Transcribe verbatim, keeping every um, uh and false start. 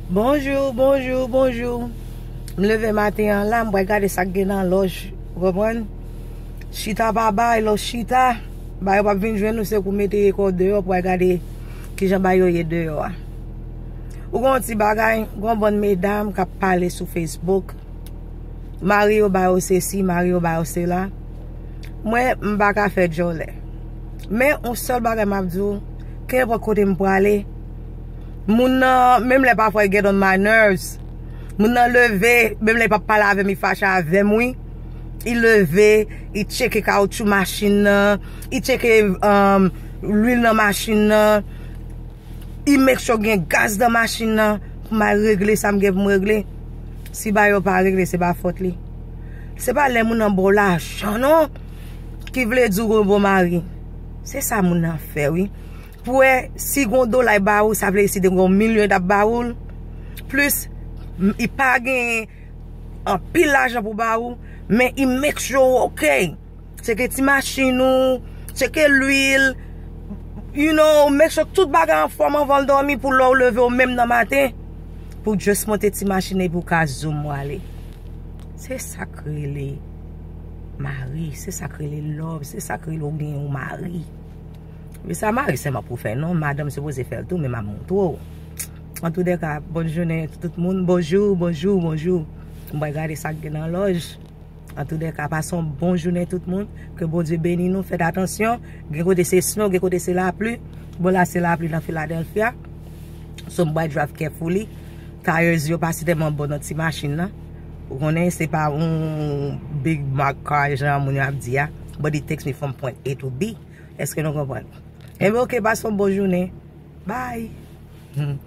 Bonjou, bonjou, bonjou. M leve maten an la, m pral gade sa k gen nan lòj. Ou konprann? Chita pa bay, lè w chita, bagay yo p ap vin jwenn ou, se pou mete kò w deyò pou al gade kijan bagay yo ye deyò a. Ou gen yon ti bagay, gen yon bann medam k ap pale sou Facebook. Mari yo ba yo sesi, mari yo ba yo sela. Mwen, m pa ka fè djòlè. Men, yon sèl bagay m ap di w, kenpòt kote m prale, moun nan, menm lè pafwa, il get on my nerves. Moun nan leve, menm lè li p ap pale avè m, li fache avè m, wi. Li leve, li tcheke kawotchou machin nan, li tcheke um, lwil nan machin nan. Li make sure gen gaz nan machin nan pou m al regle sa m gen pou m regle. Si bagay yo pa regle, se pa fòt li. Se pa lè moun nan ba w lajan non ki vle di w gen yon bon mari. Se sa moun nan fè, wi. Pou wè, si gen yon dola li ba ou, sa vle di si te gen yon milyon li t ap ba ou l. Plis, m- li pa gen anpil lajan pou ba ou, men li make sure ou ok. Tcheke ti machin ou, tcheke lwil, you know, make sure tout bagay anfòm anvan l dòmi pou lè w leve w menm nan maten, pou w just monte ti machin nan epi w ka zoom w ale. Se sa k rele mari, se sa k rele love, se sa k rele w gen yon mari. Men sa mari sèlman pou fè non, madanm sipoze fè l tou, men m ap montre w. Antoulèka, bòn jounen tout moun, bonjou, bonjou, bonjou. M pral gade sa k gen nan lòj. Antoulèka, pase yon bon jounen tout moun. Ke Bondye beni nou. Fèt atansyon. Gen kote se snow, gen kote se lapli. Bon, la se lapli nan Philadelphia. So, m pral drive carefully. Tires yo pa si tèlman bon nan ti machin nan. Ou konnen, se pa yon big mark car jan moun yo ap di a. But it takes me from point A to B. Èske nou konprann? Enben, ok, pase yon bon jounen. Bye. Hmm.